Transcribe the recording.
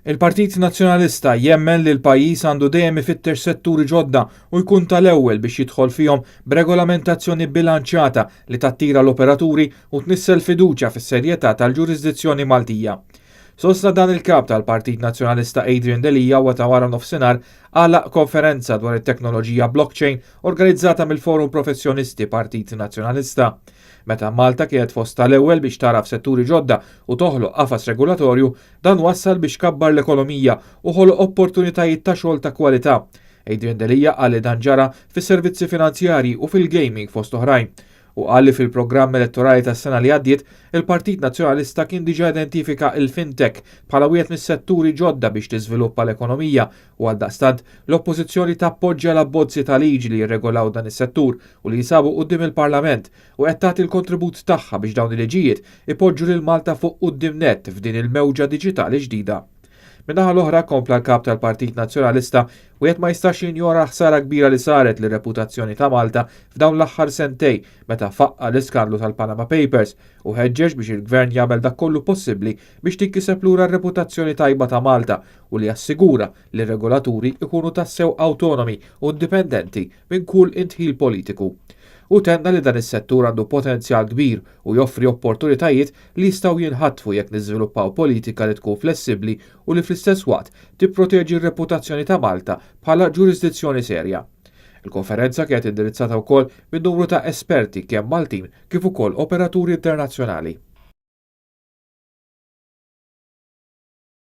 Il-Partit Nazzjonalista jemmen li l-pajjiż għandu dejjem ifittex setturi ġodda u jkun tal-ewwel biex jidħol fihom b'regolamentazzjoni bilanċjata li tattira l-operaturi u tnissel fiduċja fis-serjetà tal-ġurisdizzjoni Maltija. Sostna dan il-kap tal-Partit Nazzjonalista Adrian Delia wara wara nofsinhar għalaq konferenza dwar it-teknoloġija blockchain organizzata mill-Forum Professjonisti Partit Nazzjonalista. Meta Malta kienet fost tal-ewwel biex tagħraf setturi ġodda u toħloq qafas regolatorju, dan wassal biex kabbar l-ekonomija u ħoloq opportunitajiet ta' xogħol ta' kwalità. Adrian Delia qal li dan ġara fis-servizzi finanzjarji u fil-gaming fost oħrajn. U qal li fil-programm elettorali tas-sena li għaddiet, il-Partit Nazzjonalista kien diġà identifika il-fintech bħala wieħed mis-setturi ġodda biex tiżviluppa l-ekonomija u għaldaqstant l-oppożizzjoni tappoġġja l-abbozzi ta' liġi li jirregolaw dan is-settur u li jinsabu quddiem il-Parlament u qed tagħti l-kontribut tagħha biex dawn il-liġijiet ipoġġu lil Malta fuq quddiem nett f'din il-mewġa diġitali ġdida. Min-naħa l-oħra, kompla l-kap tal-Partit Nazzjonalista, wieħed ma jistax jinjora ħsara kbira li saret lir-reputazzjoni ta' Malta f'dawn l-aħħar sentejn meta faqqa l-iskandlu tal-Panama Papers u ħeġġeġ biex il-gvern jagħmel dak kollu possibbli biex tinkiseb lura r-reputazzjoni tajba ta' Malta u li jassigura li r-regolaturi ikunu tassew awtonomi u indipendenti minn kull indħil politiku. U tenna li dan is-settur għandu potenzjal kbir u joffri opportunitajiet li jistgħu jinħatfu jekk niżviluppaw politika li tkun flessibbli u li fl-istess waqt tipproteġi r-reputazzjoni ta' Malta bħala ġurisdizzjoni serja. Il-konferenza kienet indirizzata wkoll minn numru ta' esperti kemm Maltin kif ukoll operaturi internazzjonali.